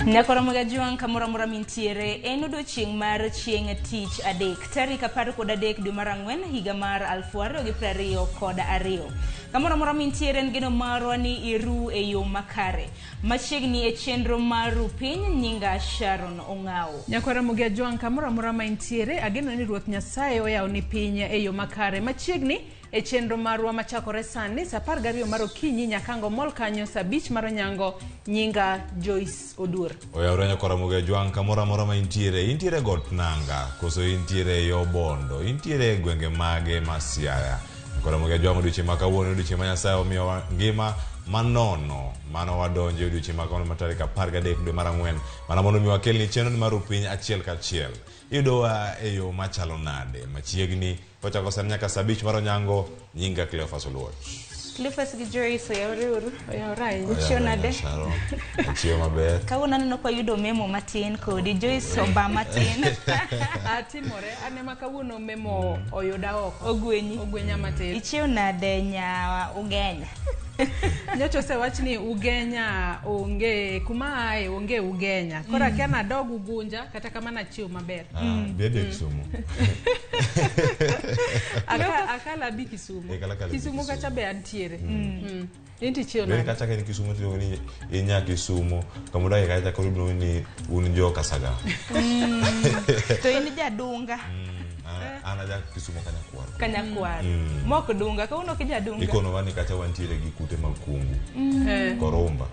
Nyakoromoga Jwang' kamoro amora mintiere en odiochieng' mar chieng' tich adek tarik 13 dwe mar ang'wen higa mar 2022. Kamoro amora mintiere en geno marwa ni iru e yo makare. Machiegni e chenro mar ru piny nyinga Sharon Ong'awo. Nyakwaramogi Ajwang' kamoro amora ma intiere, ageno ni Ruoth Nyasaye oyawoni piny e yo makare. Machiegni e chenro marwa machakore sani saa 12 mar okinyi nyaka ango mol kanyo saa 5 mar onyango. Nyinga Joyce Oduor. Oyawre Nyakwaramogi Ajwang' kamoro amora ma intiere. Intiere Got Nanga koso intiere yo Bondo, intiere e gwenge mage ma Siaya. Nyakwaramogi Ajwang' odiochieng' ma kawuono, odiochieng' ma Nyasaye omiyowa ngima manono. Mano wadonjo e odiochieng' ma kawuono ma tarik 13 dwe mar ang'wen. Mana mondo mi wakelni chenro ni mar piny achiel kachiel. Iyudowa e yo machalo nade? Machiegni kochako sani nyaka saa abich mar onyango, nyinga Cleophas Oluoch. Cleophas gi Joyce oyawre uru. Oyawre ahinya. Uchiew nade? Sharon, achiew maber. Kawuono aneno ka wayudo memo matin kodi. Joyce oba matin. Atimore, an ema kawuono memo oyuda oko. Ogwenyi. Ogwenya matin. Ichiew nade nya Ugenya? Nyocha osewach ni Ugenya onge kuma ae onge Ugenya. Koro akia nadog Ugunja kata kamano achiew maber. Ah, bi adhi Kisumu. Akala abi Kisumu. Eh, kala kala bi Kisumu kacha Kisumu. be antiere. In to ichiew Bende nade? kacha ka in Kisumu tiluongo ni in nya Kisumu, kama udake kacha koro iluongo ni un jo Kasaga. To in jadunga. An aja Kisumu Kanyakwar. Kanyakwar. Mok dunga, kawuono ok ijadunga. Ikonowa ni kacha wantiere gi kute mag kungu. Korumba.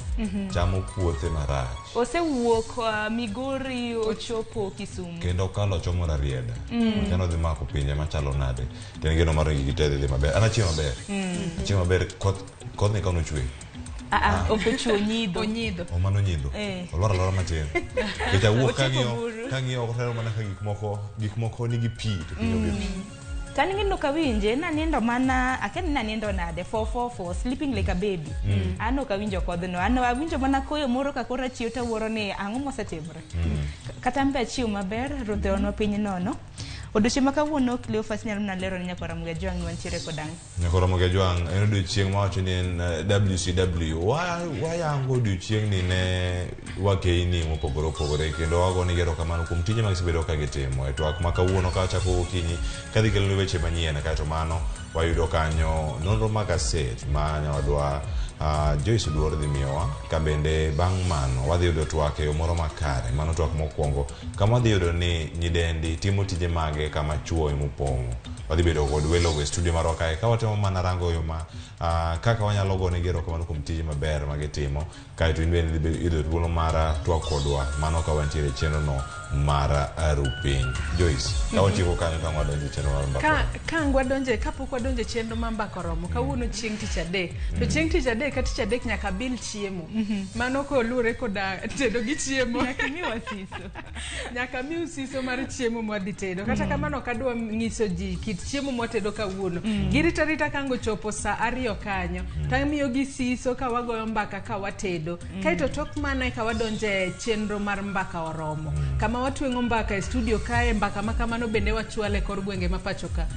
Chamo puothe marach. Osewuok Migori ochopo Kisumu. Kendo okalo ochomo Rarieda. Machano dhi mako pinje machalo nade. To en geno mar ni gigi te dhi dhi maber. An achiew maber. Achiew maber koth kodhni ka nochwe. Ok ochwe onyidho. Onyidho. O mano nyidho. Olwar alwara matin. Nikech awuok Otieko kang'iyo buru. kang'iyo oko taneno mana ka gik moko gik moko nigi pi to piny onge pi. To an nindo ok awinje, nanindo mana, akia ni nanindo nade, 444, sleeping like a baby. An ok awinjo kodhno, an awinjo mana koyo moro ka koro achiew tawuoro ni ang'o mosetimore. Kata an be achiew maber, Ruoth oonwa piny nono. Odiochieng' ma kawuono Cleophas nyalo mana lero ne nyakwar Ramogi Ajwang' ni wantiere kod ang'o. Nyakwar Ramogi Ajwang' en odiochieng' mawacho ni en WCW. Wayango odiochieng'ni ne wakeini mopogore opogore kendo wagonegi erokamano kuom tije ma gisebedo ka gitimo. E twak ma kawuono ka wachako gokinyi kadhi kelonu weche manyien kaeto mano wayudo kanyo nonro mag gaset ma nyawadwa Joyce Oduor dhi miyowa ka bende bang' mano wadhi yudo twak e yo moro makare. Mano twak mokwongo kama wadhi yudo ni nyidendi timo tije mage kama chuo ema opong'o. Wadhi bedo kod welogo e studio marwa kae ka watemo mana rango yo ma kaka wanyalo gonegi erokamano kuom tije maber ma gitimo kaeto in bende idhi yudo thuolo mar twak kodwa mano ka wantiere e chenro no mar Rupiny. Joyce, ka watieko kanyo to ang' wadonjo e chenro mar mbaka. Ka ang' wadonje kapok wadonjo e chenro mar mbaka oromo kawuono chieng' tich adek to chieng' tich adek ka tich adek nyaka bil chiemo mano koluwore koda tedo gi chiemo Nyaka imiwa siso. Nyaka miu siso mar chiemo mwadhi tedo. Kata kamano ok adwa nyiso ji kit chiemo mwatedo kawuono. Girito arita ka ang' ochopo saa ariyo kanyo. Tamiyogi siso ka wagoyo mbaka ka watedo. Kaeto tok mano eka wadonjo e chenro mar mbaka oromo. Kama watweng'o mbaka e studio kae, mbaka ma kamano bende wachwalo e kor gwenge ma pacho ka.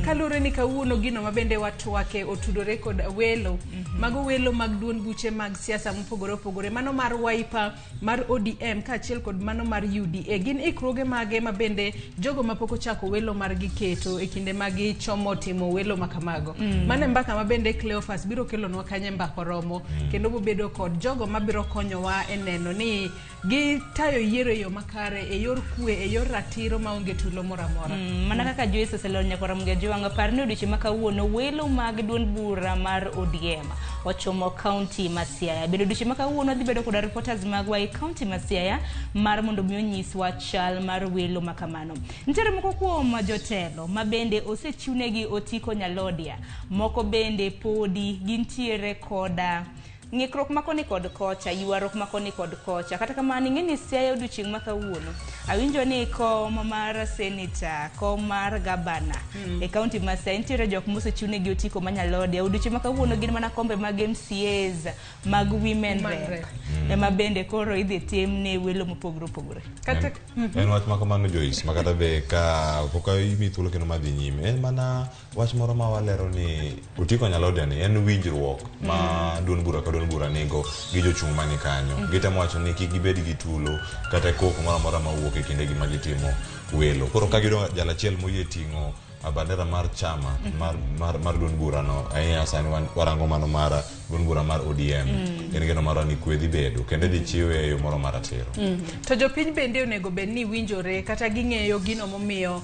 Kaluwore ni kawuono gino ma bende watwake otudore kod welo. Mago welo mag duond buche mag siasa mopogore opogore. Mano mar Wiper, mar ODM kaachiel kod mano mar UDA. Gin ikruoge mage ma bende jogo mapok ochako welo margi keto e kinde ma gichomo timo welo ma kamago? Mano e mbaka ma bende Cleophas biro kelonwa kanyo e mbaka oromo kendo bobedo kod jogo mabiro konyowa e neno ni gitayo yiero e yo makare, e yor kwe, e yor ratiro maonge tulo moro amora. Mana kaka Joyce oselero nyakwar Ramogi Ajwang', par ni odiochieng' ma kawuono welo mag duond bura mar ODM ochomo kaunti ma Siaya. Bende odiochieng' ma kawuono dhi bedo koda reporters magwa e kaunti ma Siaya mar mondo mi onyiswa chal mar welo ma kamano. Nitiere moko kuom jotelo ma bende osechiwnegi otiko nyalodia, moko bende podi gintiere koda ng'ikruok ma koni kod kocha, ywaruok ma koni kod kocha. Kata kamano ing'e ni Siaya odiochieng' ma kawuono awinjo ni kom mar senator, kom mar gabana e kaunti ma Siaya nitiere jok mosechiwnegi otiko ma nyalodia. Odiochieng' ma kawuono gin mana kombe mag MCAs, mag women Women rep rep. ema bende koro idhi tim ne welo mopogore opogore. Kata En wach ma kamano Joyce, ma kata be ka pok imi thuolo kendo madhi nyime, en mana wach moro ma walero ni otiko nyalodia ni en winjruok ma duond bura ka duond duond bura nigo gi jochung' mani kanyo. Gitemo wacho ni kik gibed gi tulo kata koko moro amora mawuok e kindegi ma gitimo welo. Koro ka giyudo jal achiel moyie ting'o bandera mar chama mar duond bura no, ahinya sani warango mano mar duond bura mar ODM. En geno marwa ni kwe dhi bedo kendo idhi chiwe e yo moro maratiro. To jopiny bende onego bed ni winjore kata ging'eyo gino momiyo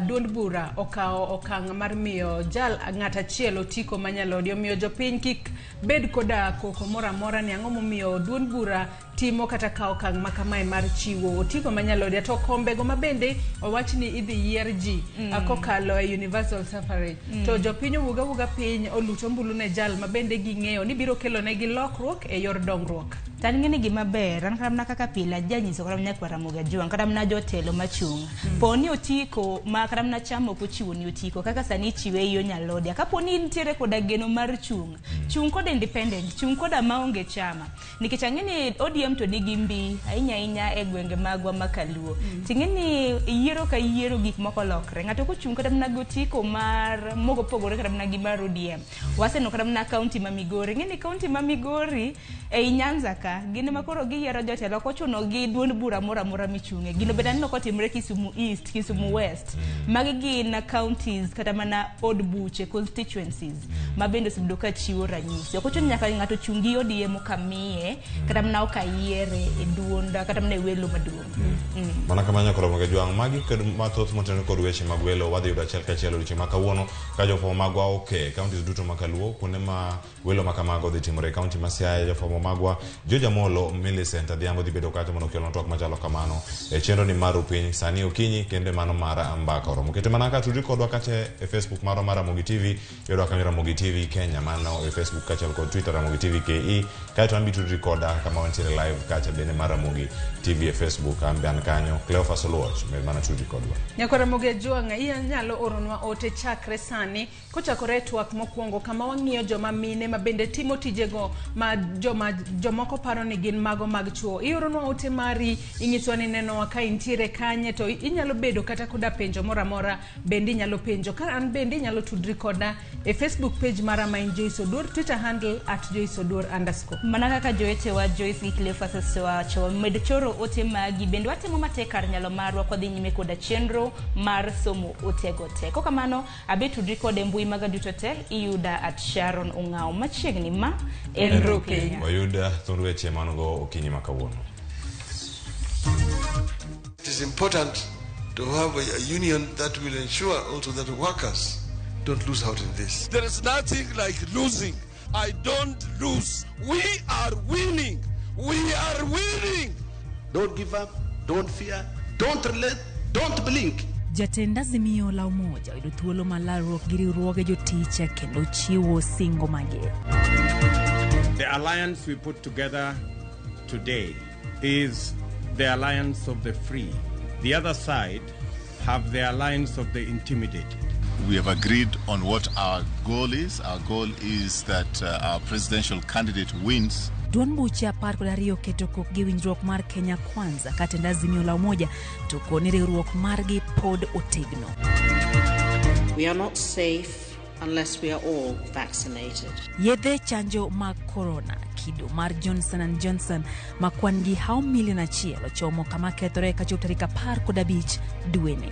duond bura okawo okang' mar miyo jal ng'at achiel otiko manyalodi. Omiyo jopiny kik bed koda koko moro amora ni ang'o momiyo duond bura timo kata kawo okang' ma kamae mar chiwo otiko manyalodi. To kombego ma bende owach ni idhi yier ji kokalo e universal suffrage. To jopiny owuog awuoga piny olut ombulu ne jal ma bende ging'eyo ni biro kelo negi lokruok e yor dongruok. To an ng'eni gima ber, an kata mana kaka pile ajanyiso kata mana nyakwar Ramogi Ajwang', kata mana jotelo machung'. Po ni otiko ma kata mana chama ok ochiwo ni otiko kaka sani ichiwe e yo nyalodia. Kapo ni intiere koda geno mar chung', chung' koda independent, chung' koda maonge chama. Nikech ang'e ni ODM to nigi mbi ahinya ahinya e gwenge magwa ma Kaluo. Ting'e ni yiero ka yiero gik moko lokre. Ng'ato kochung' kata mana gi otiko mar mopogore kata mana gi mar ODM. Waseneno kata mana kaunti ma Migori. Ing'e ni kaunti ma Migori ei Nyanza ka gin ema koro giyiero jotelo ok ochuno gi duond bura moro amora michung'e. Gino bende aneno kotimre Kisumu East, Kisumu West. Magi gin counties kata mana od buche constituencies ma bende osebedo ka chiwo ranyisi. Ok ochuno nyaka ng'ato chung' gi ODM okamiye kata mana okayiere e duond kata mana e welo maduong'. Mana kamano nyakwar Ramogi Ajwang', magi kod mathoth motenore kod weche mag welo wadhi yudo achiel kachiel odiochieng' ma kawuono ka jofwambo magwa oke counties duto ma Kaluo kuonde ma welo ma kamago dhi timore e kaunti ma Siaya. Jofwambo magwa George Amolo, Millicent Adhiambo dhi bedo kacha mondo okelnwa twak machalo kamano e chenro ni mar Rupiny sani okinyi kendo e mano mar mbaka oromo. Kete mana ka tudri kodwa kacha e Facebook marwa mar Ramogi TV, yudo kanyo Ramogi TV Kenya mano e Facebook kaachiel kod Twitter Ramogi TV KE. Kaeto an bi tudri koda kama wantiere live kacha bende mar Ramogi TV e Facebook, an be an kanyo Cleophas Oluoch, med mana tudri kodwa. Nyakwar Ramogi Ajwang', inyalo oronwa ote chakre sani kochakore e twak mokwongo kama wang'iyo joma mine ma bende timo tijego ma joma jomoko paro ni gin mago mag chuo. Ioronwa ote mari, ing'iswa ni nenowa ka intiere kanye, to inyalo bedo kata koda penjo moro amora bende inyalo penjo. Ka an bende inyalo tudri koda e Facebook page mara ma en Joyce Oduor, Twitter handle @JoyceOduor_. Mana kaka jowetewa Joyce gi Cleophas osewacho, med choro ote magi. Bende watimo matek kar nyalo marwa kwadhi nyime koda chenro mar somo otego te. Kokamano, abe tudri kode e mbui maga duto te, iyuda @SharonOng'awo machiegni ma en Rupiny. Wayud thund weche manogo okinyi ma kawuono. It is important to have a union that will ensure also that workers don't lose out in this. There is nothing like losing. I don't lose. We are winning. We are winning. Don't give up, don't fear, don't relent, don't blink. Jatend Azimio la Umoja oyudo thuolo mar lalruok gi riwruoge jotich kendo chiwo singo mager. The alliance we put together today is the alliance of the free. The other side have the alliance of the intimidated. We have agreed on what our goal is. Our goal is that our presidential candidate wins. Duond buche 12 keto kok gi winjruok mar Kenya Kwanza ka tend Azimio la Umoja to koni riwruok margi pod otegno. We are not safe unless we are all vaccinated. Yedhe chanjo mag corona kido mar Johnson and Johnson ma kwan gi hawo milion 1 ochomo kama kethore kachop tarik 15 dweni.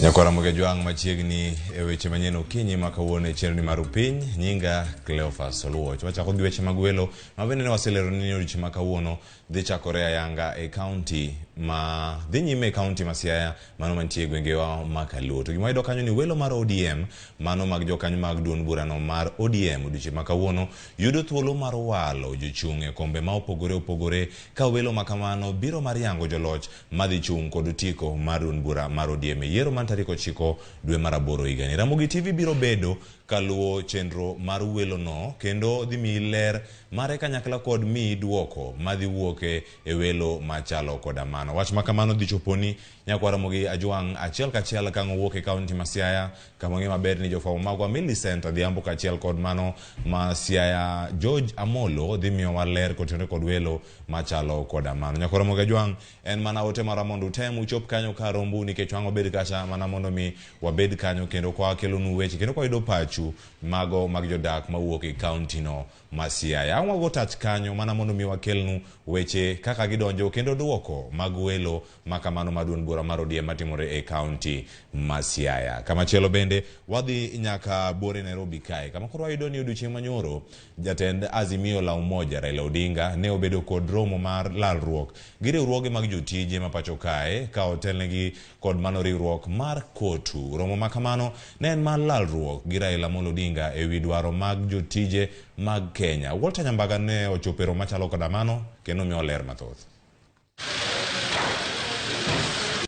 Nyakwar Ramogi Ajwang' machiegni e weche manyien okinyi ma kawuono e chenro mar Rupiny, nyinga Cleophas Oluoch. Wachako gi weche mag welo ma bende ne waselero ni odiochieng' ma kawuono dhi chakore ayanga e kaunti ma dhi nyime e kaunti ma Siaya mano mantie e gwengewa ma Kaluo. To gima wayudo kanyo ni welo mar ODM mano mag jokanyo mag duond burano mar ODM odiochieng' ma kawuono yudo thuolo mar walo jochung' e kombe ma opogore opogore ka welo ma kamano biro mar yango joloch madhi chung' kod otiko mar duond bura mar ODM e yiero mar tarik 9 dwe mar 8 higani. Ramogi TV biro bedo kaluwo chenro mar welo no kendo dhi miyi ler mare kanyakla kod miyi duoko madhi wuok e welo machalo koda mano. Wach ma kamano dhi choponi Nyakwar Ramogi Ajwang' achiel kachiel ka ang' owuok e kaunti ma Siaya kama ong'e maber ni jofwambo magwa Millicent Adhiambo kaachiel kod mano ma Siaya George Amolo dhi miyowa ler kotenore kod welo machalo koda mano. Nyakwar Ramogi Ajwang' en mana ote mara mondo utem uchop kanyo ka rombu nikech wang' wabed kacha mana mondo mi wabed kanyo kendo kwa kelonu weche kendo kwa yudo pachu mago mag jodak mawuok e kaunti no ma Siaya. Ang' wago tach kanyo mana mondo mi wakelnu weche kaka gidonjo kendo duoko mag welo makamano ma duond bura mar ODM matimore e kaunti ma Siaya. Kamachielo bende wadhi nyaka buore Nairobi kae kama koro wayudo ni odiochieng' manyoro jatend Azimio la Umoja Raila Odinga ne obedo kod romo mar lalruok gi riwruoge mag jotije ma pacho kae ka otelnegi kod mano riwruok mar KOTU. Romo ma kamano ne en mar lalruok gi Raila Amolo Odinga ewi dwaro mag jotije mag Kenya. Walter Nyambaga ne ochopo e romo machalo koda mano kendo miyo ler mathoth.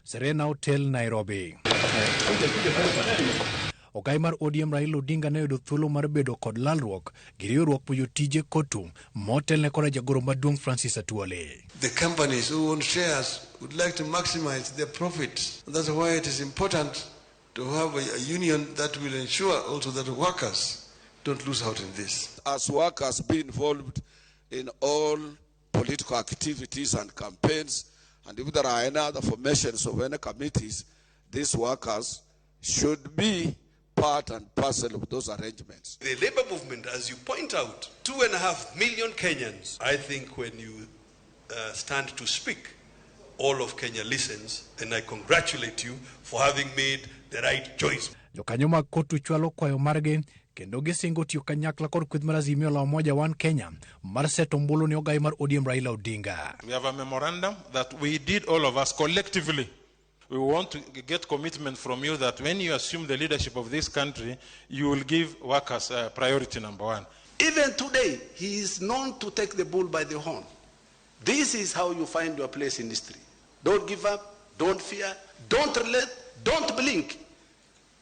Serena Hotel, Nairobi. Ogai mar ODM Raila Odinga ne oyudo thuolo mar bedo kod lalruok gi riwruok ma jotije KOTU motelne koda jagoro maduong' Francis Atwoli. The companies who own shares would like to maximize their profits. And that's why it is important to have a union that will ensure also that workers don't lose out in this. As workers be involved in all political activities and campaigns, and if there are any other formations of any committees, these workers should be part and parcel of those arrangements. The labor movement, as you point out, 2.5 million Kenyans. I think when you stand to speak, all of Kenya listens, and I congratulate you for having made the right choice. Jokanyo mag KOTU chwalo kwayo margi kendo gisingo tiyo kanyakla kod kweth mar Azimio la Umoja One Kenya mar seto ombulu ne ogai mar ODM Raila Odinga. We have a memorandum that we did all of us collectively. We want to get commitment from you that when you assume the leadership of this country, you will give workers priority number one. Even today, he is known to take the bull by the horn. This is how you find your place in history. Don't give up, don't fear, don't relent, don't blink.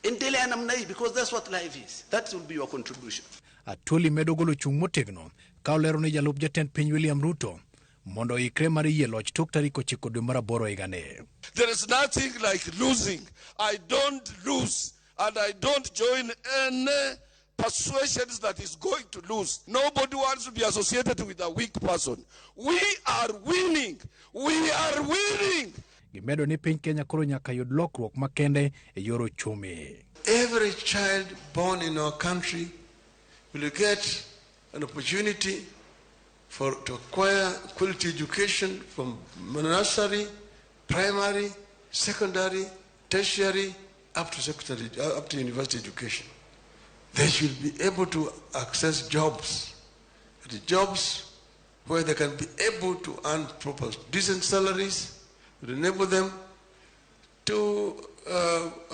Endelea namna hii, because that's what life is. That will be your contribution. Atwoli medo golo chung' motegno ka olero ni jalup jatend piny William Ruto mondo oikre mar yie loch tok tarik 9 dwe mar 8 higani. There is nothing like losing. I don't lose, and I don't join any persuasions that is going to lose. Nobody wants to be associated with a weak person. We are winning. We are winning. Gimedo ni piny Kenya koro nyaka yud lokruok makende e yor uchumi. Every child born in our country will get an opportunity to acquire quality education from nursery, primary, secondary, tertiary, up to secondary, up to university education. They should be able to access jobs, the jobs where they can be able to earn proper, decent salaries, to enable them to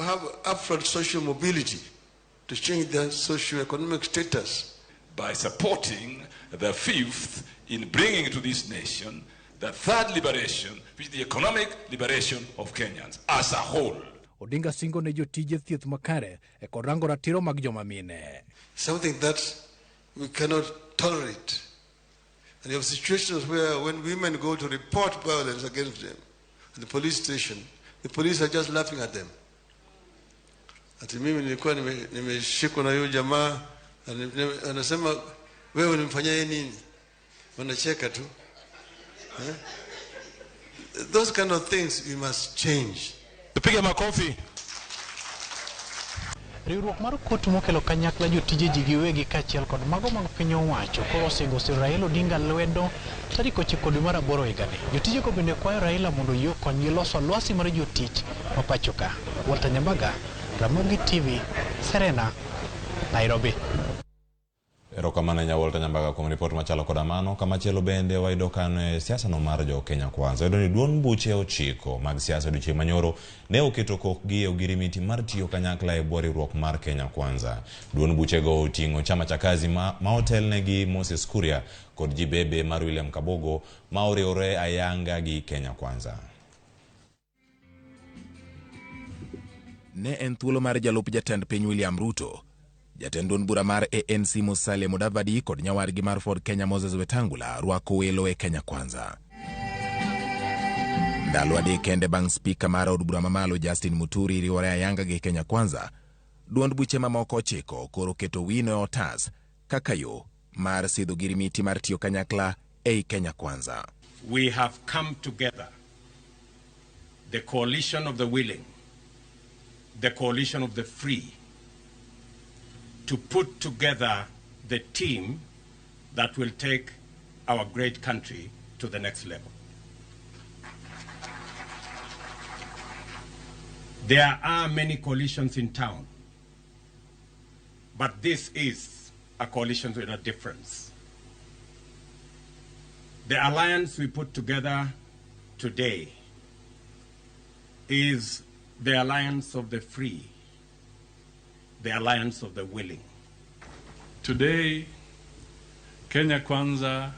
have upfront social mobility, to change their socio-economic status. By supporting the fifth in bringing to this nation the third liberation, which is the economic liberation of Kenyans as a whole. Odinga singo ne jotije thieth makare e kod rango ratiro mag joma mine. Something that we cannot tolerate. And you have situations where when women go to report violence against them at the police station, the police are just laughing at them. Ati mimi nilikuwa nimeshikwa na huyo jamaa, anasema wewe ulimfanyia nini? Wanacheka tu. Those kind of things we must change. Tupige makofi. Riwruok mar KOTU mokelo kanyakla jotije ji giwegi kaachiel kod mago mag piny owacho koro osingo siro Raila Odinga lwedo tarik 9 dwe mar 8 higani. Jotijego bende kwayo Raila mondo oyie okonygi loso lwasi mar jotich ma pacho ka. Walter Nyambaga, Ramogi TV, Serena, Nairobi. Erokamano nya Walter Nyambaga kuom ripot machalo koda mano. Kamachielo bende wayudo ka siasa no mar jo Kenya Kwanza. Wayudo ni duond buche 9 mag siasa odiochieng' manyoro ne oketo kokgi e ogirimiti mar tiyo kanyakla e bwo riwruok mar Kenya Kwanza. Duond buchego oting'o chama cha kazi ma otelnegi Moses Kuria kod Jibebe mar William Kabogo ma oriwore ayanga gi Kenya Kwanza. Ne en thuolo mar jalup jatend piny William Ruto, jatend duond bura mar ANC Musalia Mudavadi kod nyawargi mar Ford Kenya Moses Wetangula rwako welo e Kenya Kwanza. Ndalo 3 kende bang' spika mar od bura mamalo Justin Muturi riwore ayanga gi Kenya Kwanza, duond buche mamoko 9 koro keto wino e otas kaka yo mar sidho girimiti mar tiyo kanyakla ei Kenya Kwanza. We have come together, the coalition of the willing, the coalition of the free, to put together the team that will take our great country to the next level. There are many coalitions in town, but this is a coalition with a difference. The alliance we put together today is the alliance of the free, the alliance of the willing. Today, Kenya Kwanza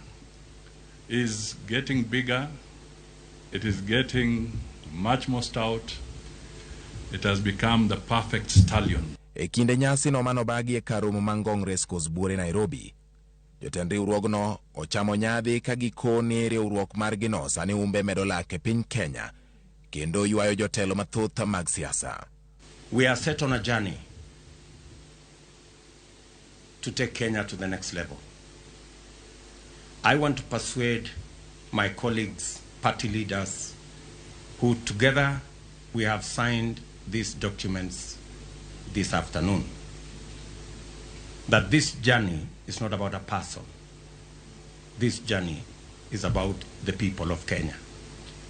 is getting bigger. It is getting much more stout. It has become the perfect stallion. E kinde nyasi no manobagi e kar romo ma Ngong Racecourse buore Nairobi, jotend riwruogno ochamo nyadhi ka gikoni riwruok margino sani umbe medo lak e piny Kenya kendo ywayo jotelo mathoth mag siasa. We are set on a journey to take Kenya to the next level. I want to persuade my colleagues, party leaders, who together we have signed these documents this afternoon, that this journey is not about a person. This journey is about the people of Kenya,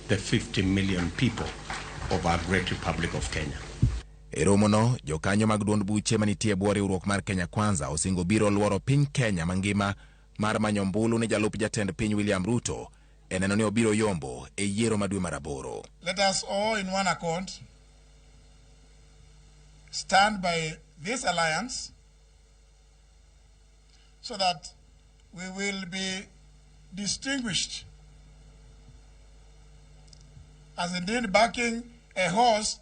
the 50 million people of our great Republic of Kenya. E romono, jokanyo mag duond buche manitie e bwo riwruok mar Kenya Kwanza osingo biro luoro piny Kenya mangima mar manyo ombulu ne jalup jatend piny William Ruto e neno ni obiro yombo e yiero ma dwe mar 8. Let us all in one accord stand by this alliance so that we will be distinguished as indeed backing a horse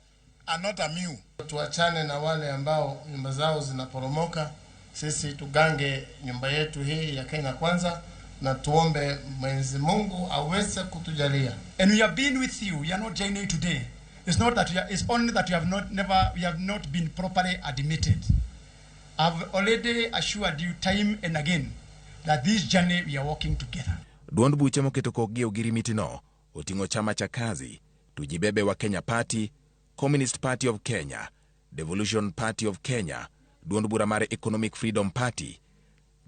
and not a mule. Tuachane na wale ambao nyumba zao zinaporomoka, sisi tugange nyumba yetu hii ya Kenya Kwanza na tuombe Mwenyezi Mungu aweze kutujalia. And we have been with you. We are not joining today. It's not that we are, it's only that we have not never we have not been properly admitted. I've already assured you time and again that this journey we are walking together. Duond buche moketo kokgi e ogirimiti no oting'o chama cha Kazi, Tujibebe wa Kenya Party, Communist Party of Kenya, Devolution Party of Kenya, duond bura mar Economic Freedom Party,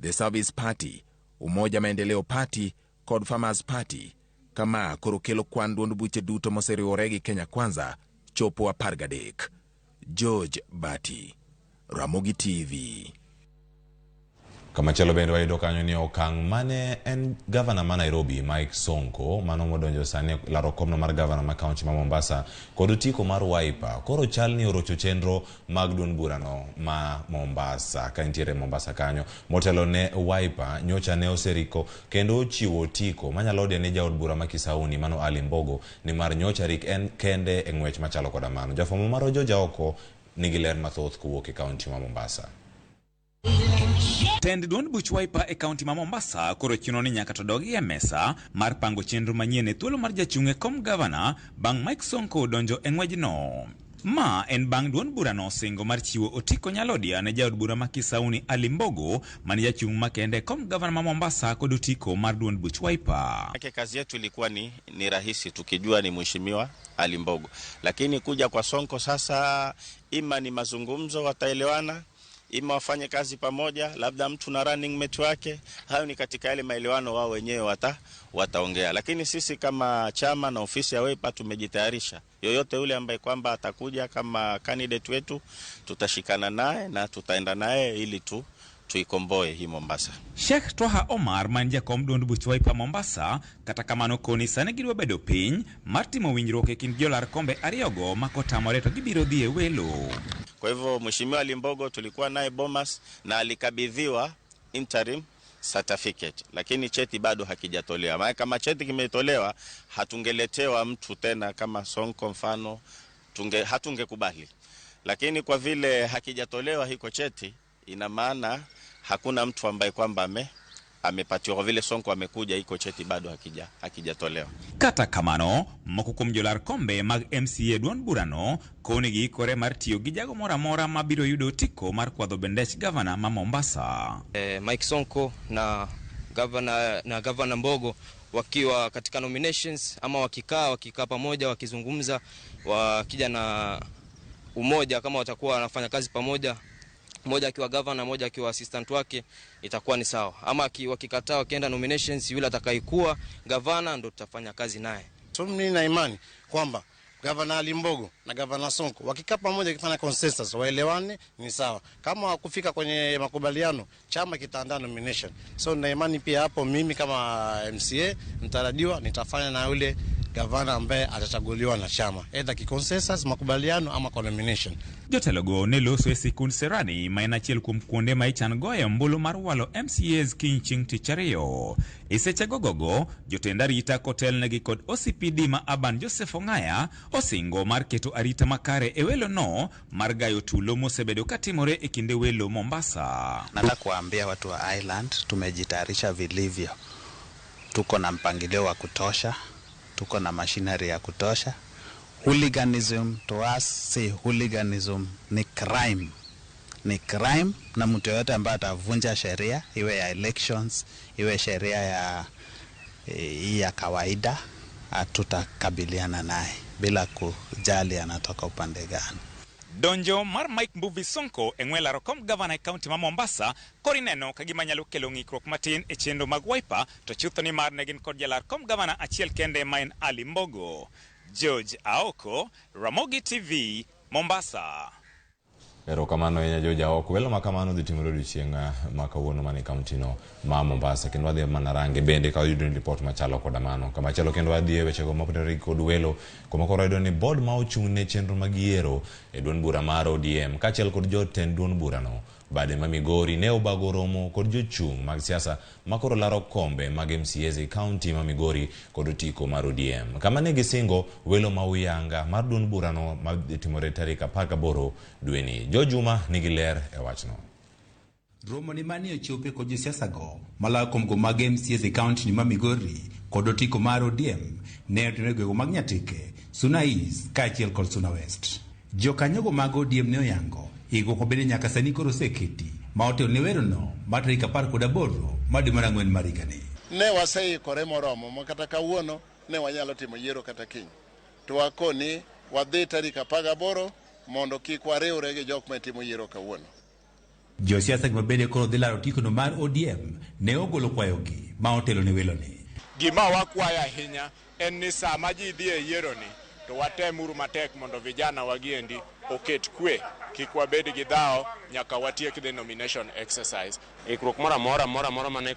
The Service Party, Umoja Maendeleo Party kod Farmers Party. Kama koro kelo kwan duond buche duto moseriwore gi Kenya Kwanza chopo 13. George Bati, Ramogi TV. Kamachielo bende wayudo kanyo ni okang' mane en gavana ma Nairobi Mike Sonko mano modonjo sani laro komno mar gavana ma kaunti ma Mombasa kod otiko mar Wiper koro chal ni orocho chenro mag duond burano ma Mombasa. Ka nitiere Mombasa kanyo motelo ne Wiper nyocha ne oseriko kendo ochiwo otiko manyalo ode ne jaod bura ma Kisauni mano Ali Mbogo nimar nyocha rik en kende e ng'wech machalo koda mano. Jafwambo mar Ojoja oko nigi ler mathoth kowuok e kaunti ma Mombasa. Tend duond buch Wiper e kaunti ma Mombasa koro chuno ni nyaka to dogi e mesa mar pango chenro manyien e thuolo mar jachung' e kom gavana bang' Mike Sonko donjo e ng'wejno. Ma en bang' duond burano osingo mar chiwo otiko nyalodia ne jaod bura ma Kisauni Ali Mbogo mane jachung' makende e kom gavana ma Mombasa kod otiko mar duond buch Wiper. Kazi yetu ilikuwa ni rahisi tukijua ni mheshimiwa Ali Mbogo, lakini kuja kwa Sonko sasa, ima ni mazungumzo wataelewana, ima wafanye kazi pamoja, labda mtu na running mate wake. Hayo ni katika yale maelewano wao wenyewe wataongea. Lakini sisi kama chama na ofisi ya Wiper tumejitayarisha. Yoyote yule ambaye kwamba atakuja kama candidate wetu tutashikana naye na tutaenda naye ili tuikomboe hii Mombasa. Sheikh Twaha Omar man jakom duond buch Wiper Mombasa kata kamano koni sani gidwa bedo piny mar timo winjruok e kind jolar kombe ariyogo ma kotamore to gibiro dhi e welo. Kwa hivyo Mheshimiwa Ali Mbogo tulikuwa naye Bomas na alikabidhiwa interim certificate, lakini cheti bado hakijatolewa. Maana kama cheti kimetolewa hatungeletewa mtu tena kama Sonko mfano, hatungekubali. Lakini kwa vile hakijatolewa hiko cheti, ina maana hakuna mtu ambaye kwamba amepatiwa. Kwa vile Sonko amekuja, iko cheti bado hakijatolewa. Kata kamano, moko kuom jolar kombe mag MCA duond burano koni giikore mar tiyo gi jago moro amora mabiro yudo otiko mar kwadho bendech gavana ma Mombasa. Mike Sonko na gavana Mbogo wakiwa katika nominations ama wakikaa pamoja wakizungumza, wakija na umoja, kama watakuwa wanafanya kazi pamoja, mmoja akiwa governor, mmoja akiwa assistant wake, itakuwa ni sawa. Ama wakikataa wakienda nominations, yule atakayekuwa governor ndo tutafanya kazi naye. So mimi nina imani kwamba Governor Ali Mbogo na Governor Sonko wakikaa pamoja wakifanya consensus waelewane ni sawa. Kama wakufika kwenye makubaliano, chama kitaandaa nomination. So nina imani pia hapo, mimi kama MCA mtarajiwa nitafanya na yule gavana ambaye atachaguliwa na chama, either ki consensus makubaliano ama kwa nomination. Jotelogo ne loso e sikund Serani ma en achiel kuom kuonde ma ichan goye ombulu mar walo MCAs kiny chieng' tich ariyo. E seche gogogo, jotend arita kotelnegi kod OCPD ma Aban Joseph Ong'aya osingo mar keto arita makare e welo no mar gayo tulo mosebedo katimore e kinde welo Mombasa. Nataka kuambia watu wa Island tumejitayarisha vilivyo. Tuko na mpangilio wa kutosha, tuko na machinery ya kutosha. Hooliganism to us, si hooliganism, ni crime. Ni crime, na mtu yoyote ambaye atavunja sheria, iwe ya elections, iwe sheria ya kawaida, hatutakabiliana naye bila kujali anatoka upande gani. Donjo mar Mike Mbuvi Sonko e ng'we laro kom gavana e kaunti ma Mombasa koro ineno ka gima nyalo kelo ng'ikruok matin e chenro mag Wiper, to chutho ni mar ne gin kod jalar kom gavana achiel kende ma en Ali Mbogo. George Aoko, Ramogi TV, Mombasa. Erokamano ahinya George Aoko. Welo ma kamano dhi timore odiochieng' ma kawuono mana e kaunti no ma Mombasa, kendo wadhi mana range bende ka wayudo ni ripot machalo koda mano. Kamachielo kendo wadhi e wechego motenore kod welo, kuma koro wayudo ni board ma ochung' ne chenro mag yiero e duond bura mar ODM kaachiel kod jotend duond burano bade ma Migori ne obago romo kod jochung' mag siasa makoro laro kombe mag MCAs e kaunti ma Migori kod otiko mar ODM, kama ne gisingo welo ma uyanga mar duond burano ma dhi timore tarik 18 dweni. Jo Juma nigi ler e wachno. Romo ni mane ochope kod josiasa go malawo komgo mag MCAs e kaunti ma Migori kod otiko mar ODM ne otimore e gwenge mag Nyatike, Suna East kaachiel kod Suna West. Jokanyogo mag ODM ne oyango ikruok bende nyaka sani koro oseketi ma otelo ne werono mar tarik 18 mar dwe mar ang'wen mar higani. Ne waseikore moromo ma kata kawuono ne wanyalo timo yiero kata kiny. To wakoni wadhi tarik 18 mondo kik wariwre gi jok matimo yiero kawuono. Josiasa ma bende koro dhi laro otikono mar ODM ne ogolo kwayogi ma otelo ne weloni. Gima wakwayo ahinya en ni sama ji dhi e yieroni to watemuru matek mondo vijana wagiendi oket kwe, kik wabed gi dhawo nyaka watiek the nomination exercise. Ikruok moro amora mane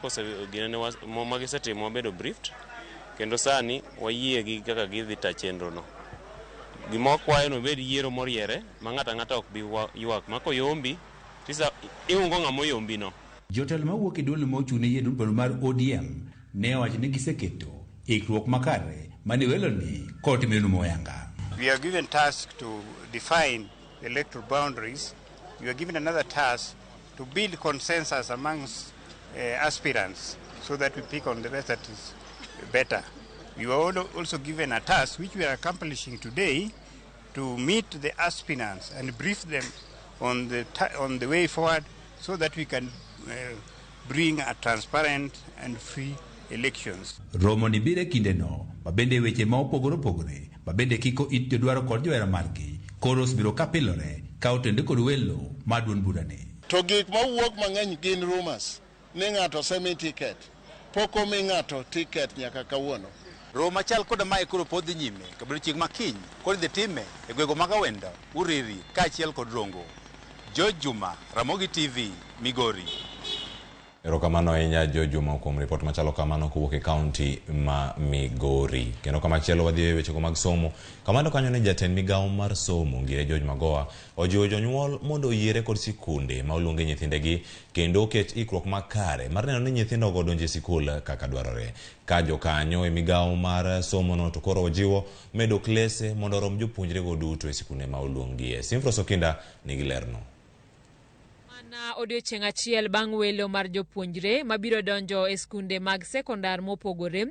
magisetimo wabedo briefed, kendo sani wayie gi kaka gidhi ta chenro no. Gima wakwayo no obed yiero moriere ma ng'ato ang'ata ok bi ywak ma koyombi tisa iungo ng'ama oyombi no. Jotelo mawuok e duol mochung' ne yiero duol mar ODM ne owacho ni giseketo ikruok makare mane weloni kod timeno moyanga. We are given task to define the electoral boundaries. We are given another task to build consensus amongst aspirants so that we pick on the best that is better. We were also given a task, which we are accomplishing today, to meet the aspirants and brief them on the way forward so that we can bring a transparent and free elections. Romo ni biro e kindeno mabende weche ma opogore opogore mabende kiko it jodwaro kod johera margi koro osebiro kapilore ka otende kod welo mar duond burani. To gik mawuok mang'eny gin rumors ni ng'ato osemi tiket, pok omi ng'ato tiket nyaka kawuono. Romo machal koda mae koro pod dhi nyime kabiro chieng' makiny kod idhi time e gwenge mag Awendo, Uriri kaachiel kod Rongo. George Juma, Ramogi TV, Migori. Erokamano ahinya Jo Juma kuom ripot machalo kamano kowuok e kaunti ma Migori. Kendo kamachielo wadhi e wechego mag somo. Kamano kanyo ne jatend migawo mar somo Ngire George Magoha ojiwo jonyuol mondo oyiere kod sikunde ma oluonge nyithindegi kendo oket ikruok makare mar neno ni nyithindogo odonjo e sikul kaka dwarore. Ka jokanyo e migawo mar somono to koro ojiwo medo klese mondo orom jopuonjrego duto e sikunde ma oluonggie. Simfros Okinda nigi lerno. Mana odiochieng' achiel bang' welo mar jopuonjre mabiro donjo e skunde mag sekondar mopogore,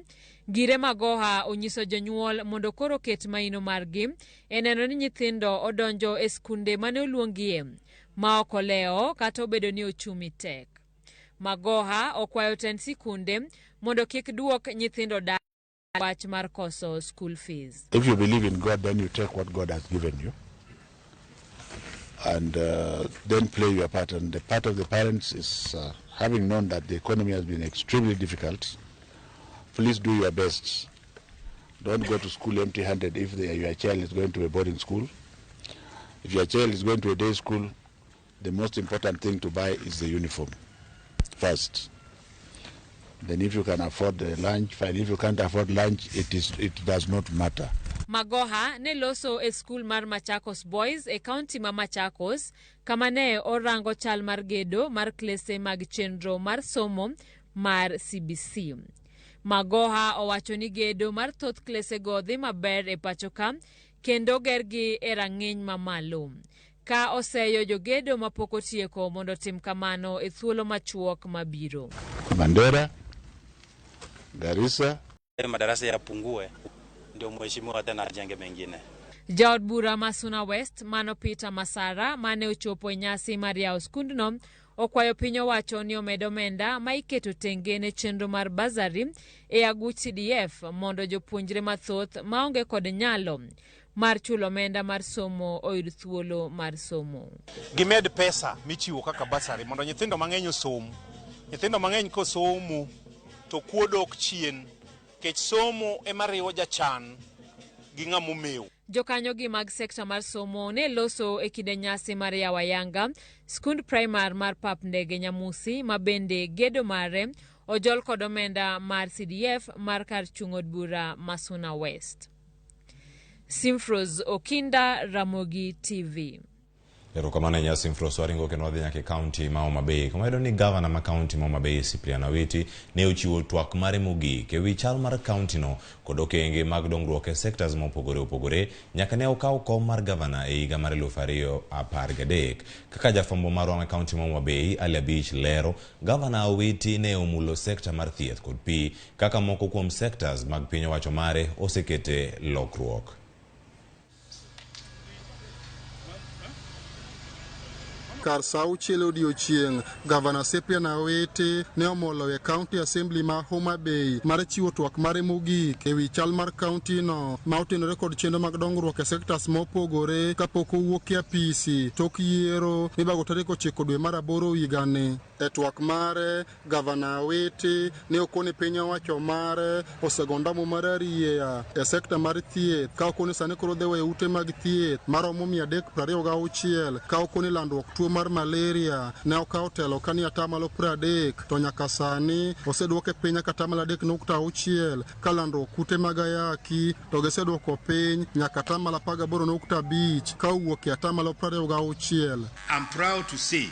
Ngire Magoha onyiso jonyuol mondo koro oket maino margi e neno ni nyithindo odonjo e skunde mane oluongie ma ok olewo kata obedo ni ochumi tek. Magoha okwayo tend sikunde mondo kik duok nyithindo dala wach mar koso school fees. If you believe in God, then you take what God has given you and then play your part. And the part of the parents is, having known that the economy has been extremely difficult, please do your best. Don't go to school empty-handed if your child is going to a boarding school. If your child is going to a day school, the most important thing to buy is the uniform first. Then if you can afford the lunch, fine. If you can't afford lunch, it does not matter. Magoha ne loso e skul mar Machakos Boys e kaunti ma Machakos kama ne orango chal mar gedo mar klese mag chenro mar somo mar CBC. Magoha owacho ni gedo mar thoth klesego dhi maber e pacho ka kendo gergi e rang'iny mamalo. Ka oseyo jogedo mapok otieko mondo otim kamano e thuolo machuok mabiro. Mandera, Garissa. Madarasa yapungue ndio mheshimiwa tena ajenge mengine. Jaod bura ma Suna West mano Peter Masara mane ochopo e nyasi mar yawo skundno okwayo piny owacho ni omed omenda ma iketo tenge ne chenro mar basari e aguch CDF mondo jopuonjre mathoth maonge kod nyalo mar chulo omenda mar somo oyud thuolo mar somo. Gimed pesa michiwo kaka basari mondo nyithindo mang'eny osom. Nyithindo mang'eny kosomo to kuo dok chien nikech somo ema riwo jachan gi ng'ama omew. Jokanyogi mag sekta mar somo ne loso e kinde nyasi mar yawo ayanga skund primar mar pap ndege Nyamusi ma bende gedo mare ojol kod omenda mar CDF mar kar chung' od bura ma Suna West. Simfros Okinda, Ramogi TV. Erokamano ahinya Simfros. Waringo kendo wadhi nyaka e kaunti ma Homa Bay kuma wayudo ni gavana ma kaunti ma Homa Bay Cyprian Awiti ne ochiwo twak mare mogik ewi chal mar kaunti no kod okenge mag dongruok e sectors mopogore opogore nyaka ne okaw kom mar gavana e higa mar 2013. Kaka jafwambo marwa ma kaunti ma Homa Bay Ali Abich lero, gavana Awiti ne omulo sekta mar thieth kod pi kaka moko kuom sectors mag piny owacho mare osekete lokruok. Kar saa auchiel odiochieng', Gavana Cyprian Awiti ne omolo e County Assembly ma Homa Bay mar chiwo twak mare mogik ewi chal mar kaunti no ma otenore kod chenro mag dongruok e sectors mopogore kapok owuok e apisi tok yiero mibago tarik 9 dwe mar 8 higani. E twak mare, Gavana Awiti ne okone piny owacho mare osego ndamo mar arieya e sekta mar thieth ka okone sani koro dhi weyo ute mag thieth maromo 326 ka okone landruok tuo mar malaria ne okawo telo ka ni 30% to nyaka sani oseduoke piny nyaka 3.6 ka landruok kute mag ayaki to giseduoko piny nyaka 18.5 ka owuok e 26%. I'm proud to say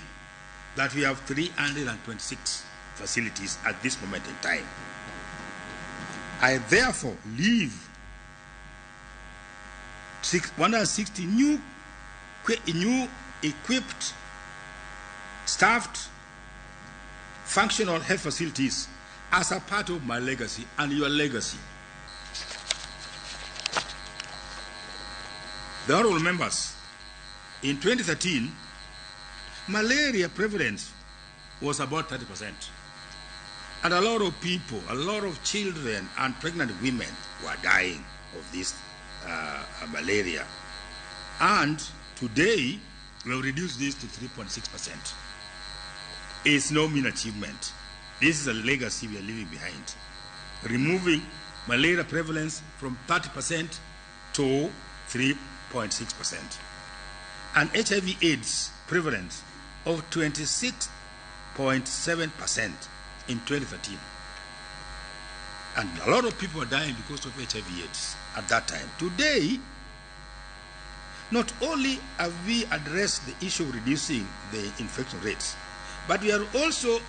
that we have 326 facilities at this moment in time. I therefore leave 160 new equipped, staffed, functional health facilities as a part of my legacy and your legacy. The honorable members, in 2013, malaria prevalence was about 30%. And a lot of people, a lot of children and pregnant women were dying of this malaria. And today, we have reduced this to 3.6%. It's no mean achievement. This is a legacy we are leaving behind. Removing malaria prevalence from 30% to 3.6%. And HIV AIDS prevalence of 26.7% in 2013. And a lot of people are dying because of HIV AIDS at that time. Today, not only have we addressed the issue of reducing the infection rates, but we are also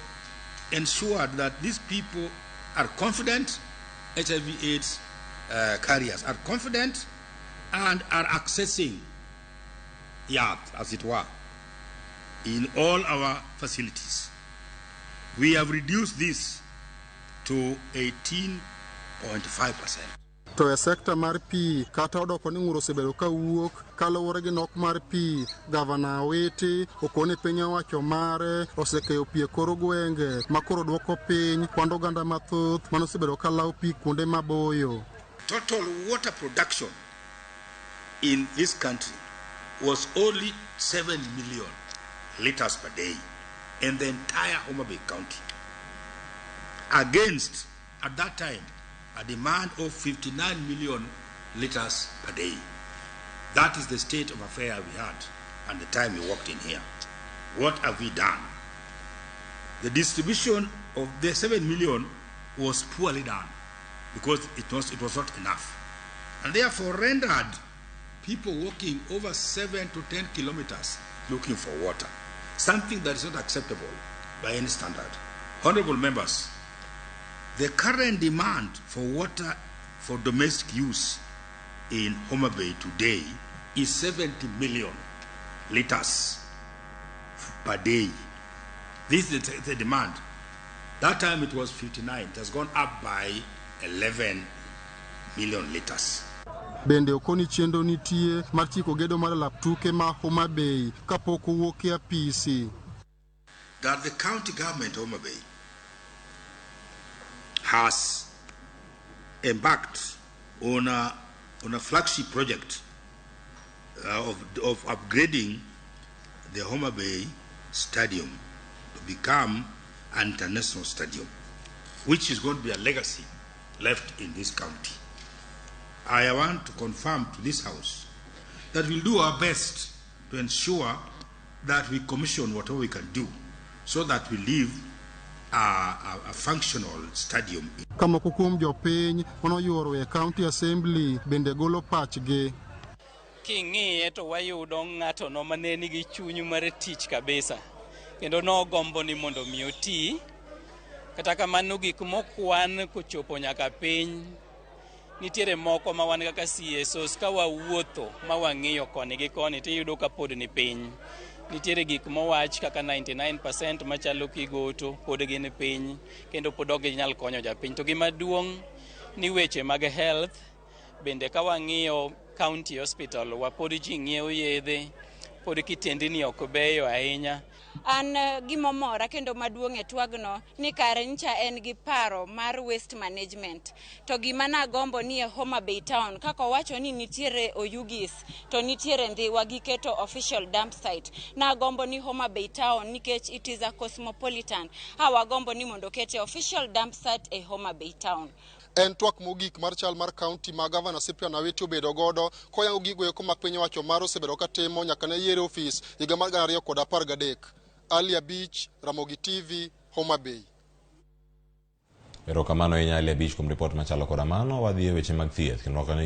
ensured that these people are confident, HIV AIDS carriers are confident and are accessing the earth, as it were. in all our facilities. We have reduced this to 18.5%. To e sekta mar pi kata odoko ni ng'ur osebedo ka wuok kaluwore gi nok mar pi, gavana Awiti okoni piny owacho mare osekeyo pi e kor gwenge ma koro dwoko piny kwand oganda mathoth manosebedo ka lawo pi kuonde maboyo. Total water production in this country was only 7 million liters per day in the entire Homa Bay County, against, at that time, a demand of 59 million liters per day. That is the state of affair we had at the time we walked in here. What have we done? The distribution of the 7 million was poorly done because it was not enough, and therefore rendered people walking over 7 to 10 kilometers looking for water, something that is not acceptable by any standard. Honorable members, the current demand for water for domestic use in Homa Bay today is 70 million liters per day. This is the demand. That time it was 59. It has gone up by 11 million liters. Bende okoni chenro nitie mar chiko gedo mar lap tuke ma Homa Bay kapok owuok e apisi. That the county government of Homa Bay has embarked on a flagship project of upgrading the Homa Bay Stadium to become an international stadium, which is going to be a legacy left in this county. I want to confirm to this House that we'll do our best to ensure that we commission whatever we can do so that we leave a functional stadium. Ka moko kuom jopiny manoyuoro e County Assembly bende golo pachgi. King'iye to wayudo ng'ato no mane nigi chuny mar tich kabisa, kendo nogombo ni mondo mi oti. Kata kamano gik mokwan kochopo nyaka piny, nitiere moko ma wan kaka CSOs ka wawuotho ma wang'iyo koni gi koni tiyudo ka pod ni piny. Nitiere gik mowach kaka 99% machalo kigoto pod gin piny kendo pod ok ginyal konyo japiny. To gima duong' ni weche mag health bende ka wang'iyo county hospital wa pod ji ng'iewo yedhe, pod kitendni ok beyo ahinya. An gimomora kendo maduong' e twagno ni kare ncha en gi paro mar waste management. To gima nagombo ni e Homa Bay town kaka owacho ni nitiere Oyugis to nitiere Ndhiwa giketo official dump site. Nagombo ni Homa Bay town nikech it is a cosmopolitan. Awagombo ni mondo okete official dump site e Homa Bay town. En twak mogik mar chal mar county ma Gavana Cyprian Awiti obedo godo koyango gigo eko ma piny owacho mar osebedo katimo nyaka ne yier e ofis higa mar 2013. Ali Abich, Ramogi TV, Homa Bay. Erokamano ahinya Ali Abich kuom ripot machalo koda mano. Wadhi e weche mag thieth kendo wakano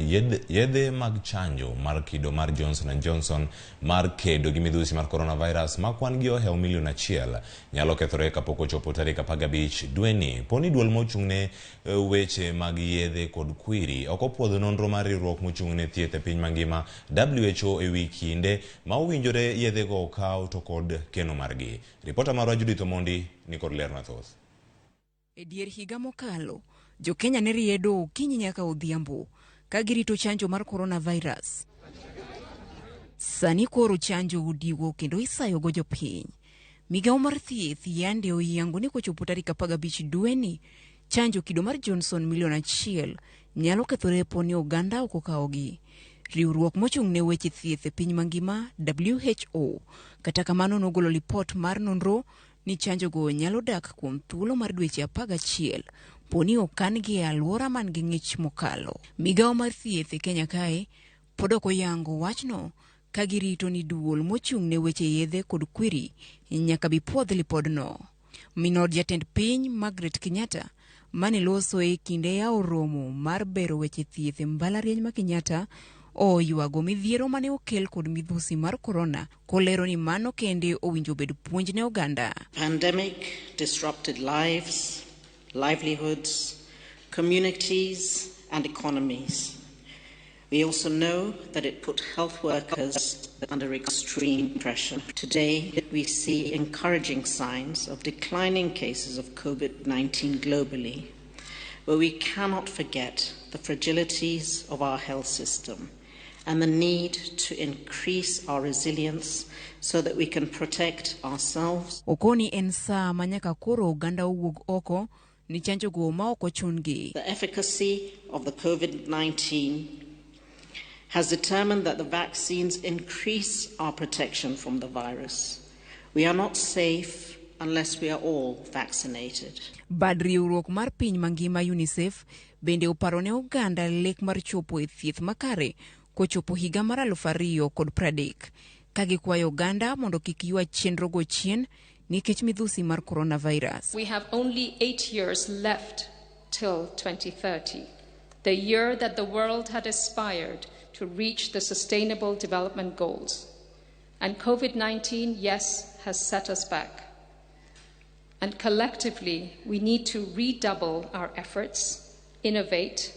yedhe mag chanjo mar kido mar Johnson & Johnson mar kedo gi midhusi mar coronavirus ma kwan gi ohewo milion 1 nyalo kethore kapok ochopo tarik 15 dweni. Poni duol mochung'ne weche mag yedhe kod kwiri ok opuodho nonro mar riwruok mochung'ne thieth e piny mangima WHO e wi kinde ma owinjore yedhego okaw to kod keno margi. Ripota marwa Judith Omondi ni kod ler mathoth. E dier higa mokalo, jo-Kenya ne riedo okinyi nyaka odhiambo ka girito chanjo mar coronavirus. Sani koro chanjo odiwo kendo isayogo jopiny. Migawo mar thieth yande oyango ni kochopo tarik 15 dweni, chanjo kido mar Johnson milion 1 nyalo kethore poni oganda ok okawogi. Riwruok mochung' ne weche thieth e piny mangima WHO kata kamano nogolo lipot mar nonro ni chanjogo nyalo dak kuom thuolo mar dweche 11 poni okan-gi e alwora man gi ng'ich mokalo. Migawo mar thieth e Kenya kae pod ok oyango wachno ka girito ni duol mochung' ne weche yedhe kod kwiri nyaka bi puodh lipodno. Minod jatend piny Margaret Kenyatta mane loso e kinde yawo romo mar bero weche thieth e mbalariany ma Kenyatta oywago midhiero mane okel kod midhusi mar korona kolero ni mano kende owinjo bed puonj ne oganda. Pandemic disrupted lives, livelihoods, communities and economies. We also know that it put health workers under extreme pressure. Today, we see encouraging signs of declining cases of COVID-19 globally, but we cannot forget the fragilities of our health system and the need to increase our resilience so that we can protect ourselves. Okoni en saa ma nyaka koro oganda owuog oko ni chanjo go ma ok ochun-gi. The efficacy of the COVID-19 has determined that the vaccines increase our protection from the virus. We are not safe unless we are all vaccinated. Bad riwruok mar piny mangima UNICEF bende oparo ne oganda lek mar chopo e thieth makare kochopo higa mar 2030 ka gikwayo oganda mondo kik ywa chenrogo chien nikech midhusi mar coronavirus. We have only 8 years left till 2030, the year that the world had aspired to reach the Sustainable Development Goals. And COVID-19, yes, has set us back. And collectively, we need to redouble our efforts, innovate,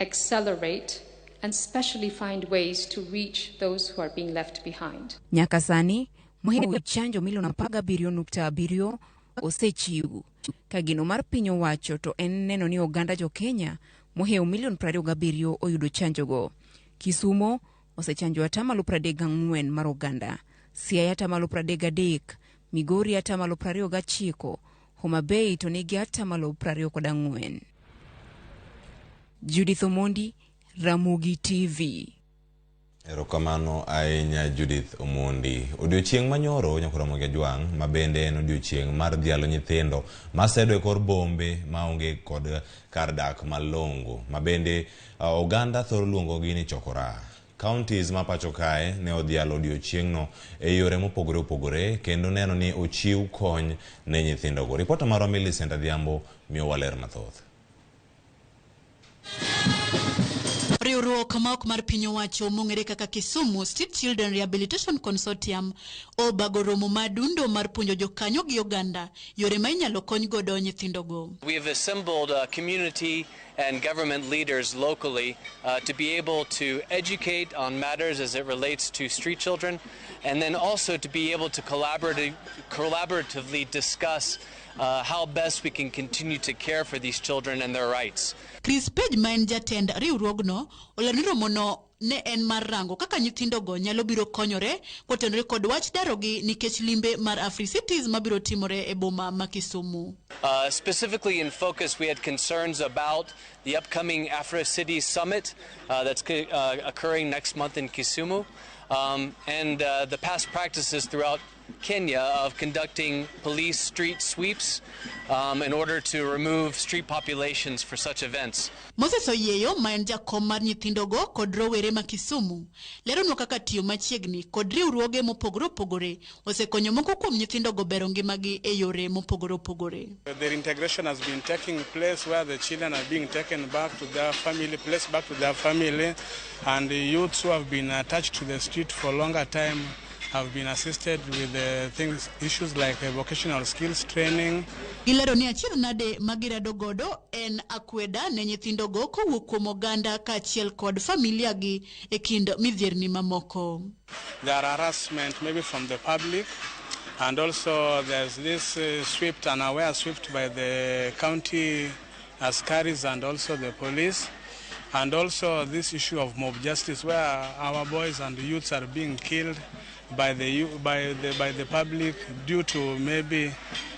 accelerate, and specially find ways to reach those who are being left behind. Nyaka sani, mohingo chanjo milion 17.7 osechiw. Ka geno mar piny owacho to en neno ni oganda jo Kenya mohewo milion 27 oyudo chanjogo. Kisumo osechanjo 34% mar oganda, Siaya 33%, Migori 29%, Homa Bay to nigi 24%. Judith Omondi, Ramogi TV. Erokamano ahinya Judith Omondi. Odiochieng' manyoro Nyakuoramogi Ajwang' ma bende en odiochieng' mar dhialo nyithindo masedo e kor bombe maonge kod kar dak malong'o ma bende oganda thoro luongogi ni chokora. Counties ma pacho kae ne odhialo odiochieng'no e yore mopogore opogore kendo neno ni ochiw kony ne nyithindogo. Ripota marwa Millicent Adhiambo miyowa ler mathoth. Riwruok ma ok mar piny owacho mong'ere kaka Kisumu Street Children Rehabilitation Consortium obago romo madundo mar puonjo jokanyo gi oganda yore ma inyalo kony godo nyithindogo. We have assembled community and government leaders locally to be able to educate on matters as it relates to street children, and then also to be able to collaboratively discuss how best we can continue to care for these children and their rights. Chris Page ma en jatend riwruogno olero ni romono ne en mar rango kaka nyithindogo nyalo biro konyore kotenore kod wach darogi nikech limbe mar AfriCities mabiro timore e boma ma Kisumu. Specifically in focus, we had concerns about the upcoming AfriCities Summit that's occurring next month in Kisumu, and the past practices throughout Kenya of conducting police street sweeps in order to remove street populations for such events. Moses Oyieyo ma en jakom mar nyithindogo kod rowere ma Kisumu leronwa kaka tiyo machiegni kod riwruoge mopogore opogore osekonyo moko kuom nyithindogo bero ngimagi e yore mopogore opogore. The integration has been taking place where the children are being taken back to their family, placed back to their family, and the youths who have been attached to the street for longer time have been assisted with things, issues like vocational skills training. Gilero ni achiel nade magirado godo en akweda ne nyithindogo kowuok kuom oganda kaachiel kod familia gi e kind midhierni mamoko. There are harassment maybe from the public, and also there's this swift and aware swift by the county askaris and also the police, and also this issue of mob justice where our boys and youths are being killed by the public due to maybe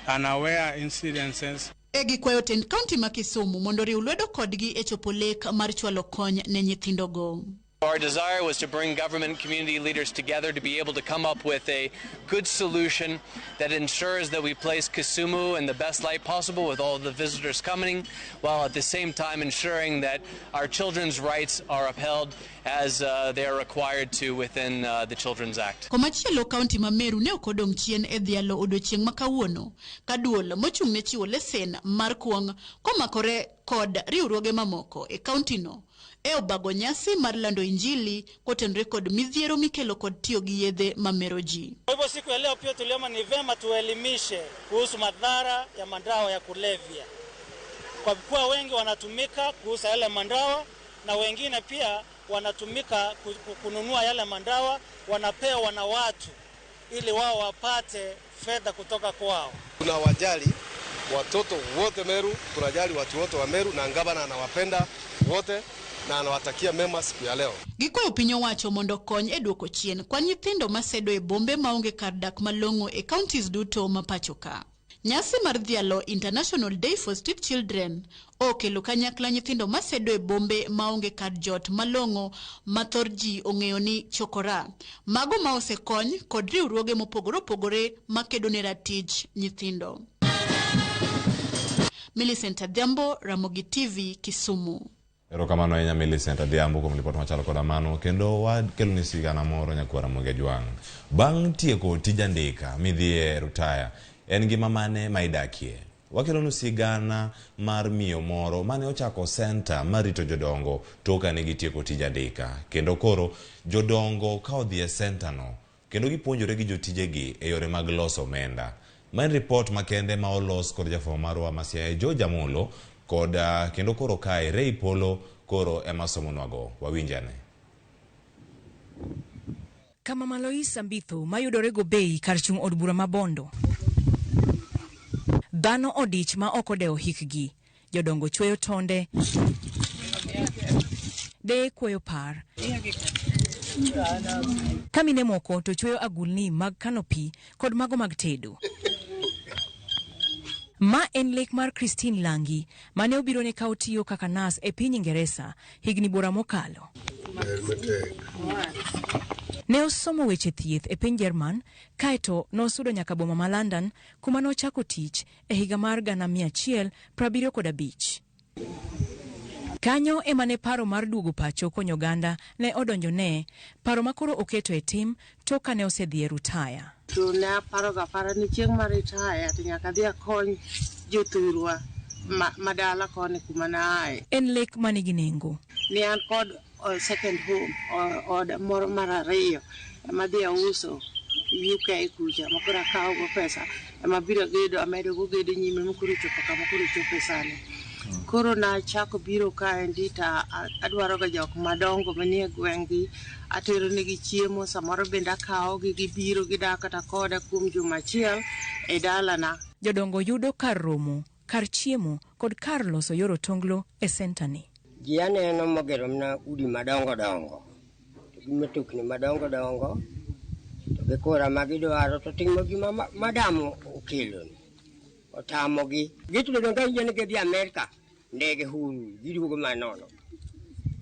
unaware incidences. E gikwayo tend county ma Kisumu mondo riw lwedo kodgi e chopo lek mar chwalo kony ne nyithindogo. Our desire was to bring government and community leaders together to be able to come up with a good solution that ensures that we place Kisumu in the best light possible with all the visitors coming, while at the same time ensuring that our children's rights are upheld as they are required to within the Children's Act. Komachielo county ma Meru ne ok odong' chien e dhialo odiochieng' ma kawuono ka duol mochung' ne chiwo lesen mar kuong' komakore kod riwruoge mamoko e county no e obago nyasi mar lando injili kotenore kod midhiero mikelo kod tiyo gi yedhe mamero ji. Kwa hivyo siku ya leo pia tuliona ni vema tuelimishe kuhusu madhara ya madawa ya kulevya, kwa kuwa wengi wanatumika kuhusu yale madawa na wengine pia wanatumika kununua yale mandawa, wanapewa na watu ili wao wapate fedha kutoka kwao. Tunawajali watoto wote Meru, tunajali watu wote wa Meru na gavana anawapenda wote na anawatakia mema siku ya leo. Gikwayo piny owacho mondo okony e duoko chien kwan nyithindo masedo e bombe maonge kar dak malong'o e counties duto ma pacho ka. Nyasi mar dhialo International Day for Street Children okelo kanyakla nyithindo masedo e bombe maonge kar jot malong'o ma thor ji ong'eyo ni chokora. Mago ma osekony kod riwruoge mopogore opogore makedo ne ratich nyithindo. Millicent Adhiambo, Ramogi TV, Kisumu. Erokamano ahinya Millicent Adhiambo kuom ripot machalo koda mano kendo wakeloni sigana moro nyakwar Ramogi Ajwang'. Bang' tieko tij andika midhi e rutaya, en ngima mane ma idakie? Wakelonu sigana mar miyo moro mane ochako senta mar rito jodongo tok kane gitieko tij andika. Kendo koro jodongo ka odhi e senta no kendo gipuonjore gi jotijegi e yore mag loso omenda. Ma en ripot makende ma olos kod jafwambo marwa ma Siaya George Amolo kod kendo koro kae Ray Polo koro ema somonwago. Wawinjane. Kama Maloisa Mbitho mayudore Gobei kar chung' od bura ma Bondo. Dhano odich ma ok odewo hikgi. Jodongo chweyo tonde, deye kuoyo par, ka mine moko to chweyo agulni mag kano pi kod mago mag tedo. Ma en lek mar Christine Langi mane obirone ka otiyo kaka nas e piny Ingeresa higni bora mokalo. Ne osomo weche thieth e piny Jerman kaeto nosudo nyaka boma ma London kuma nochako tich e higa mar 1975. Kanyo ema ne paro mar duogo pacho konyo oganda ne odonjone, paro ma koro oketo e tim tok kane osedhi e rutaya. To ne aparoga apara ni chieng' mar retire to nyaka adhi akony jothurwa madala koni kuma naaye. En lek manigi nengo. Ne an kod second home, oda moro mar ariyo ema adhi auso UK kucha ma koro akawogo pesa ema abiro gedo amedogo gedo nyime ma koro ochopo kama koro ochope sani. Koro nachako biro kaendi to adwaroga jok madongo manie gweng'gi, ateronegi chiemo, samoro bende akawogi gibiro gidak kata koda kuom juma achiel e dalana. Jodongo yudo kar romo, kar chiemo kod kar loso yor otonglo e senta ni. Ji aneno mogero mana udi madongo dongo, to gi mtokni madongo dongo, to gi kura ma gidwaro to timo gima madam okelo ni. Otamogi. Gitudo donge winjo ni gidhi Amerka, ndege huru, giduogo manono.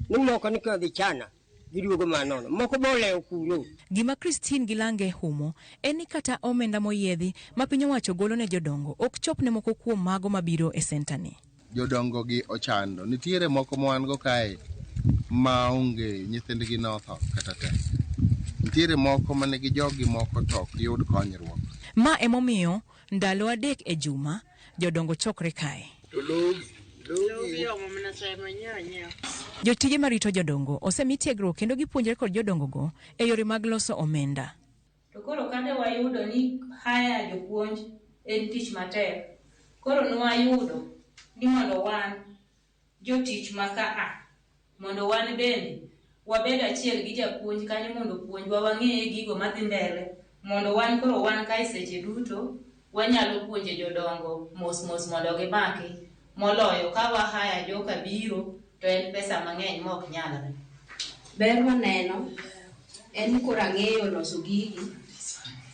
Ni moko ni kodhi China, giduogo manono. Moko bolewo kuro. Gima Christine Gilange humo en ni kata omenda moyiedhi ma piny owacho golo ne jodongo ok chop ne moko kuom mago mabiro e senta ni. Jodongo gi ochando. Nitiere moko ma wan go kae maonge nyithindgi notho kata te. Nitiere moko manigi joggi moko to ok yud konyruok. Ma emomiyo ndalo 3 e juma jodongo chokre kae. Jotije marito jodongo osemi tiegruok kendo gipuonjre kod jodongogo e yore mag loso omenda. To koro kane wayudo ni haya jopuonj en tich matek, koro nwayudo ni mondo wan jotich ma kaa, mondo wan bende wabed achiel gi japuonj kanyo mondo opuonjwa wang'eye gigo madhi mbele, mondo wan koro wan kae seche duto wanyalo puonje jodongo mos mos mondo gimaki, moloyo ka wahaya joka biro to en pesa mang'eny ma ok nyalre. Ber maneno en ni koro ang'eyo loso gigi,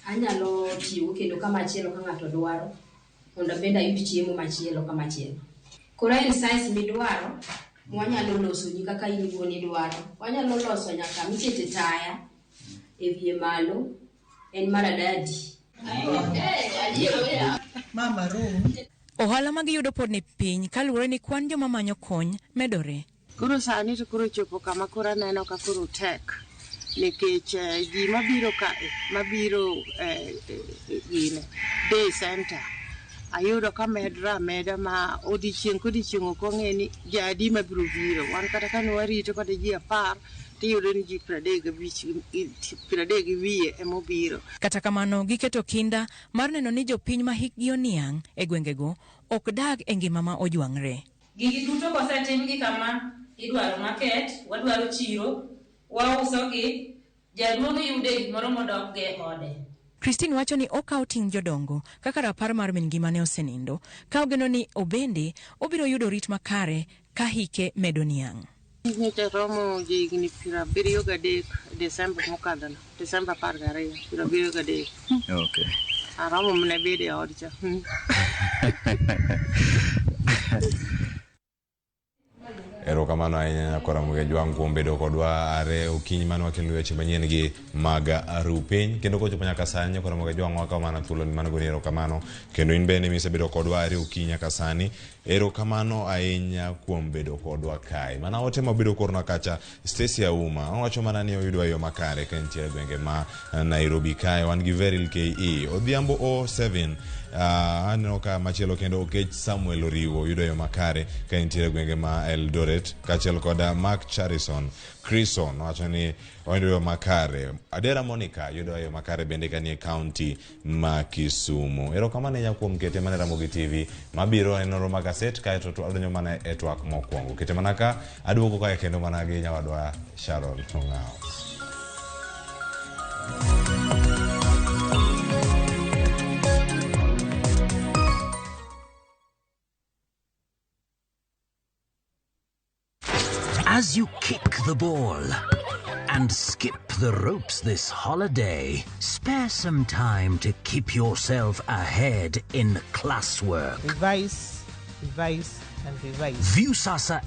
anyalo tiyogo kendo kamachielo ka ng'ato dwaro mondo abende ayud chiemo machielo kamachielo. Koro en size midwaro mwanyalo losoni kaka in iwuon idwaro. Wanyalo loso nyaka mikete taya e wiye malo, en maradadi. Ohala ma giyudo pod ni piny kaluwore ni kwan joma manyo kony medore. Koro sani to koro chopo kama koro aneno ka koro tek nikech ji mabiro kae, mabiro gine day center ayudo ka medre ameda ma odiochieng' kodiochieng' ok wang'e ni jadi mabiro biro. Wan kata kane warito kata ji 10 tiyudo ni ji 35 30 gi wiye emobiro. Kata kamano giketo kinda mar neno ni jopiny ma hikgi oniang' e gwengego ok dag e ngima ma ojwang're. Gigi duto kosetimgi kama, Idwaro market, wadwaro chiro, wausogi, jaduong' yude gimoro modok go e ode. Christine wacho ni okawo ting' jodongo kaka rapar mar min ngimane osenindo, ka ogeno ni obende obiro yudo rit makare ka hike medo niang'. Nyocha romo jahigni 73 Desemba mokadhono, Desemba 12, 73. Okay. Aromo mana bedo e od cha. Erokamano ahinya nyakora Mugejwang' kuom bedo kodwa are okinyi mane wakelo weche manyien gi mag rupiny kendo kochopo nyaka sani nyakora Mugejwang' wakawo mana thuolo ni mano goni erokamano kendo in bende misebedo kodwa are okinyi nyaka sani erokamano ahinya kuom bedo kodwa kae mana ote mabedo korna kacha Stacy Auma owacho mana ni oyudwa e yo makare ka entie e gwenge ma Nairobi kae wan gi Veril KE Odhiambo 07 aneno ka machielo kendo Okech Samuel Oriwo yudo yo makare ka entie e gwenge ma Eldoret kaachiel kod Mark Charison Crison wacho ni oyudo yo makare Adera Monica yudo yo makare bende ka nie kaunti ma Kisumu. Erokamano ahinya kuom kete mana e Ramogi TV mabiro en nonro mag gaset kaeto to adonjo mana e twak mokwongo. Kete mana ka aduogo kae kendo mana gi nyawadwa Sharon Ong'awo. As you kick the ball and skip the ropes this holiday, spare some time to keep yourself ahead in classwork. Revise, revise, and revise. Viusasa